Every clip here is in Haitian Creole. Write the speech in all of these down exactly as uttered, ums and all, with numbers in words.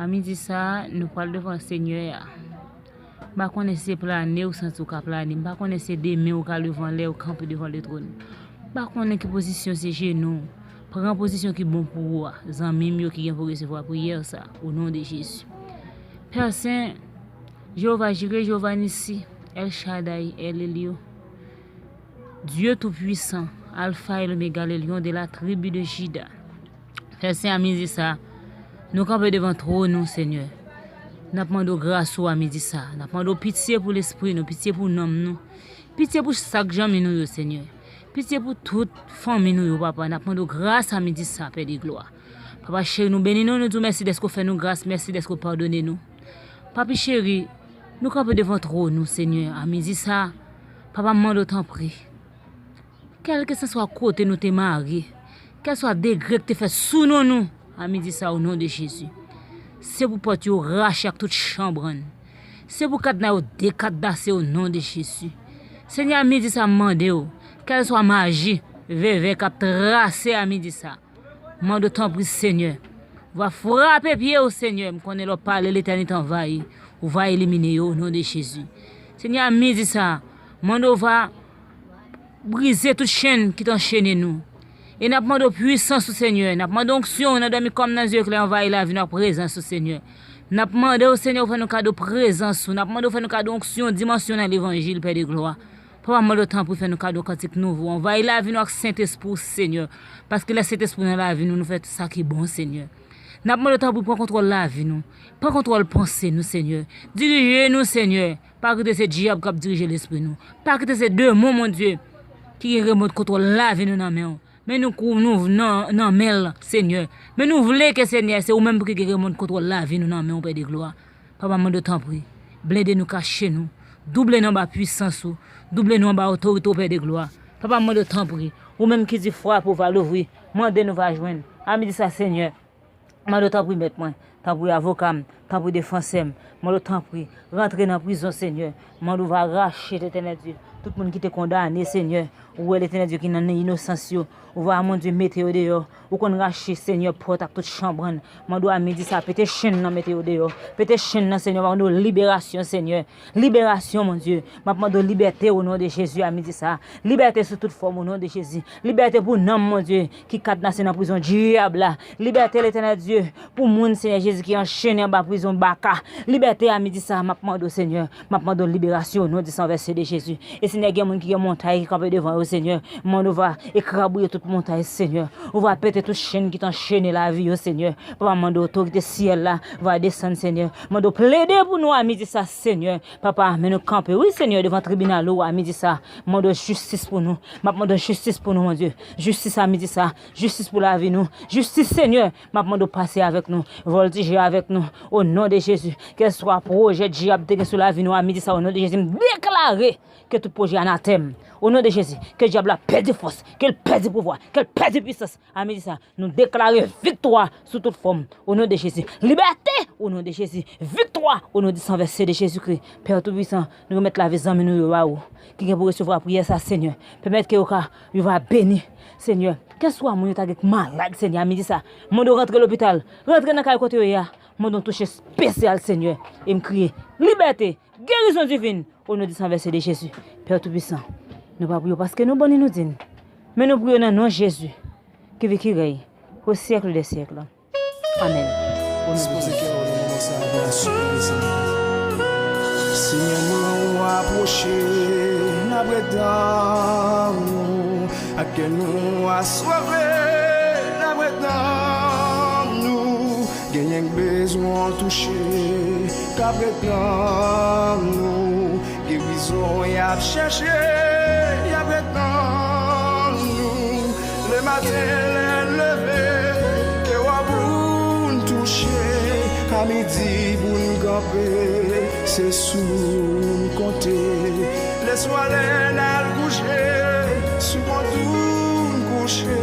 A midi sa a, nou pral devan Senyè a. M pa konnen si se plane ou santi w ka plane. M pa konnen si se demen ou ka leve anlè ou kanpe devan letwòn. M pa konnen ki pozisyon se jenou w. Pran pozisyon ki bon pou ou a, zanmi m yo ki gen pou resevwa priyè sa, o non de Jezi. Pè Sen, Jewova Jire, Jewova Nisi, El Shaddai, El Elyon, Dieu Tout-Puissant, Alpha et l'Oméga, le Lion de la tribu de Juda. Pè Sen, a midi sa a, nou kanpe devan twòn ou, Senyè. N ap mande w gras ou a midi sa a. N ap mande w pitye pou lespri nou, pitye pou nanm nou. Pitye pou sak zanmi nou yo, Senyè. Pitye pou tout fanmi nou yo, papa. N ap mande w gras a midi sa a, Pè de glwa. Papa cheri, nou beni nou, nou di w mèsi dèske w fè nou gras, mèsi dèske w padone nou. Papi cheri, nou kanpe devan twòn ou, Senyè, a midi sa a. Papa, m mande w tanpri. Kèlkeswa kote nou te mare, kèlswa degre ki te fèt sou non nou, a midi sa a, o non de Jezi. Se pou pòt yo rache ak tout chanbrann. Se pou kadna yo dekadnase, o non de Jezi. Senyè, a midi sa a, m mande w, kèlswa maji, vèvè k ap trase a midi sa a, mande w tanpri, Senyè. Ou va frape pye w, Senyè. M konnen lè w pale, letènite anvayi. Ou va elimine yo, o non de Jezi. Senyè, a midi sa a, mande w va brize tout chenn ki t anchene nou. E n ap mande w pwisans ou, Senyè. N ap mande w onksyon nan dòmi kòm nan zye klè anvayi lavi nou ak prezans ou, Senyè. N ap mande w, Senyè, ou fè nou kado prezans ou. N ap mande w fè nou kado onksyon, dimansyon nan levanjil, Pè de glwa. Papa, m mande w tanpri fè nou kado kantik nouvo. Anvayi lavi nou ak Sentespri w, Senyè. Paske lè Sentespri w nan lavi nou, nou fè sa ki bon, Senyè. N ap mande w tanpri pran kontwòl lavi nou. Pran kontwòl panse nou, Senyè. Dirije nou, Senyè. Pa kite se dyab k ap dirije lespri nou. Pa kite se demon, Bondye, ki gen remòt kontwòl lavi nou nan men w. Men nou kou nou nan, nan men l, Senyè. Men nou vle ke, Senyè, se ou menm ki gen remòt kontwòl lavi nou nan men w, Pè de glwa. Papa, m mande w tanpri, blende nou, kache nou, double nou anba pwisans ou, double nou anba otorite w, Pè de glwa. Papa, m mande w tanpri, ou menm ki di frape, ou va louvri, mande, nou va jwenn. A midi sa, Senyè, m mande w tanpri, mèt mwen, tanpri, avoka m, tanpri, defansè m, m mande w tanpri, rantre nan prizon, Senyè. M mande w va rache, Letènèl Dye, tout moun ki te kondane, Senyè. Ou wè, Letènèl Dye, ki nan inosans yo. Ou va, Bondye, mete yo deyò. Ou konn rache, Senyè, pòt ak tout chanbrann. Mande w a midi sa a, pete chenn nan, mete yo deyò. Pete chenn nan, Senyè, mande w liberasyon, Senyè. Liberasyon, Bondye. M ap mande w libète, o non de Jezi, a midi sa a. Libète sou tout fòm, o non de Jezi. Libète pou nanm, Bondye, ki kadnase nan prizon dyab la. Libète, Letènèl Dye, pou moun, Senyè Jezi, ki anchene anba prizon baka. Libète a midi sa a, m ap mande w, Senyè. M ap mande w liberasyon, o non di san vèse de Jezi. E Senyè, gen moun ki gen montay ki kanpe devan yo, Senyè. M mande w va ekrabouye tout montay, Senyè. Ou va pete tout chenn ki t anchene lavi yo, Senyè. Papa, m mande w otorite syèl la va desann, Senyè. M mande w plede pou nou a midi sa, Senyè. Papa, men nou kanpe, wi, Senyè, devan tribinal ou a midi sa. M mande w jistis pou nou. M ap mande w jistis pou nou, Bondye. Jistis a midi sa. Jistis pou lavi nou. Jistis, Senyè. M ap mande w pase avèk nou, vòltije avèk nou, o non de Jezi. Kèlswa pwojè dyab te gen sou lavi nou a midi sa, o non de Jezi, m deklare ke tout pwojè anatèm. O non de Jezi, ke dyab la pèdi fòs, ke l pèdi pouvwa, ke l pèdi pwisans. A midi sa, nou deklare viktwa sou tout fòm, o non de Jezi. Libète, o non de Jezi. Viktwa, o non di san vèse de Jezikri. Pè Toupisan, nou remèt lavi zanmi nou yo ba ou, ki gen pou resevwa priyè sa, Senyè. Pèmèt ke yo ka, yo va beni, Senyè. Kèlswa moun yo ta gen k malad, Senyè, a midi sa, mande w rantre lopital, rantre nan kay kote yo ye a, mande w touche espesyal, Senyè. E m kriye, libète, gerizon divin, o non di san vèse de Jezi. Pè Toupisan, nou pa priye w paske nou bon ni nou din, men nou priye w nan non Jezi, ki viv, ki rèy, o syèk dè syèk. Amèn. O non de Dispoze Jezi. Kè w nan moman sa a pou asire, Senyè. Senyè, nou apwoche, n ap ret nan ou. Ak kè nou aswave, n ap ret nan ou. Genyen k bezwen w touche, k ap ret nan ou. Gerizon y ap chèche, y ap ret nan ou. Lematen lè n leve, ke w ap pou n touche. A midi pou n kanpe, se sou ou n konte. Leswa lè n al kouche, sou kont ou n kouche.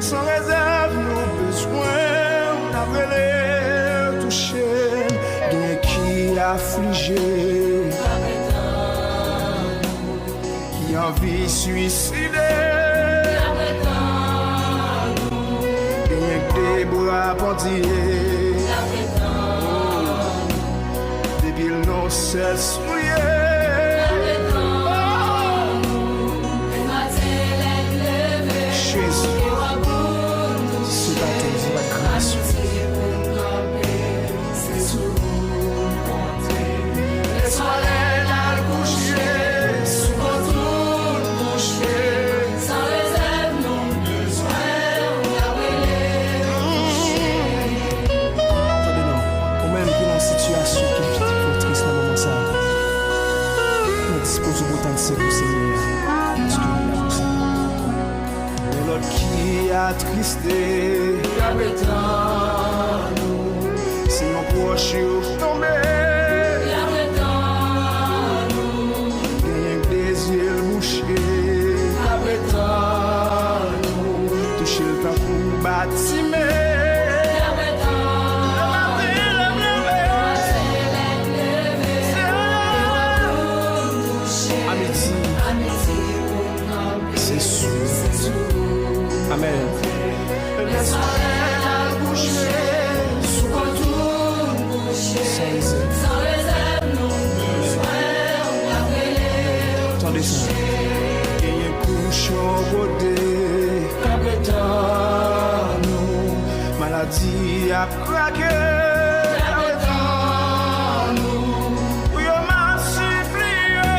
San rezèv nou bezwen w, n ap rele w touche. Gen ki aflije, ki anvi swiside. Genyen k de bra pandye. Sèl sou ye. Jezi. Se batèm, se pa gras. Se sou ou m konte. Lè solèy al kouche, sou kont ou m kouche. San rezèv nou bezwen w, n ap rele w touche. Tande non, ou menm ki nan sitiyasyon ki, ki twò tris nan moman sa a, mwen dispoze pou w tann se pou Senyè a, paske li la pou sa. Gen lòt ki atriste, y ap ret tann ou. Si yon pwòch yo tonbe, y ap ret tann ou. Genyen k de zye l bouche, y ap ret tann ou. Touche l tankou batime, y ap ret tann ou. Lè maten lève, se ou. A midi, se sou. Amèn. Lè solèy al kouche, sou kont ou m kouche. San rezèv. San rezèv nou bezwen w, n ap rele w touche. Tande sa. Genyen kouch yon kote k ap ret tann ou. Maladi ap krake, k ap ret tann ou. Pou yo m ap sipliye.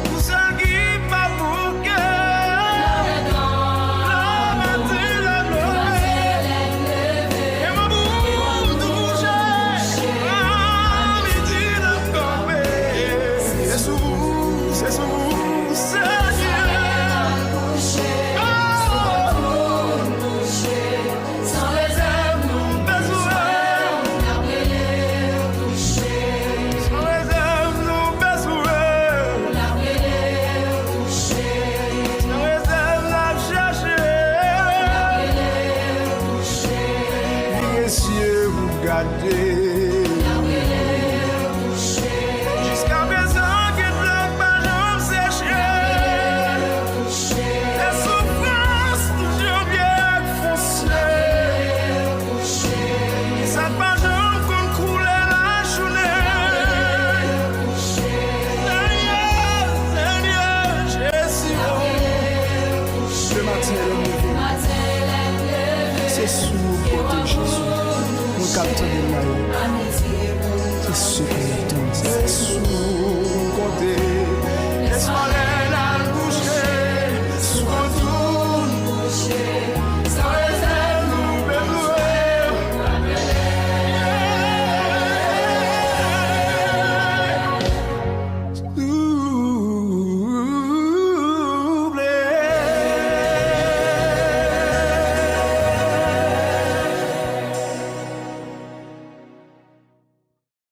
Pou sèl ki pa bouke. Lè maten lève, e mwen pou m touche. A midi lè m kanpe, se sou ou, se sou ou, Senyè. Oh. San rezèv nou bezwen w, n ap rele w touche. San rezèv nou bezwen w, n ap rele w touche. San rezèv n ap chache, n ap rele w touche. Vire zye w gade. N ap rele w touche. Jiskaprezan gen dlo k pa janm seche. Se soufrans toujou byen fonse. Sa k pa janm konn koule lajounen. Senyè, Senyè, Jezi, oh. Lè maten lè m leve, se sou ou m konte, Jezi. Mwen k ap tande l la yo, se sou ou m konte. Se sou ou m konte. Lè solèy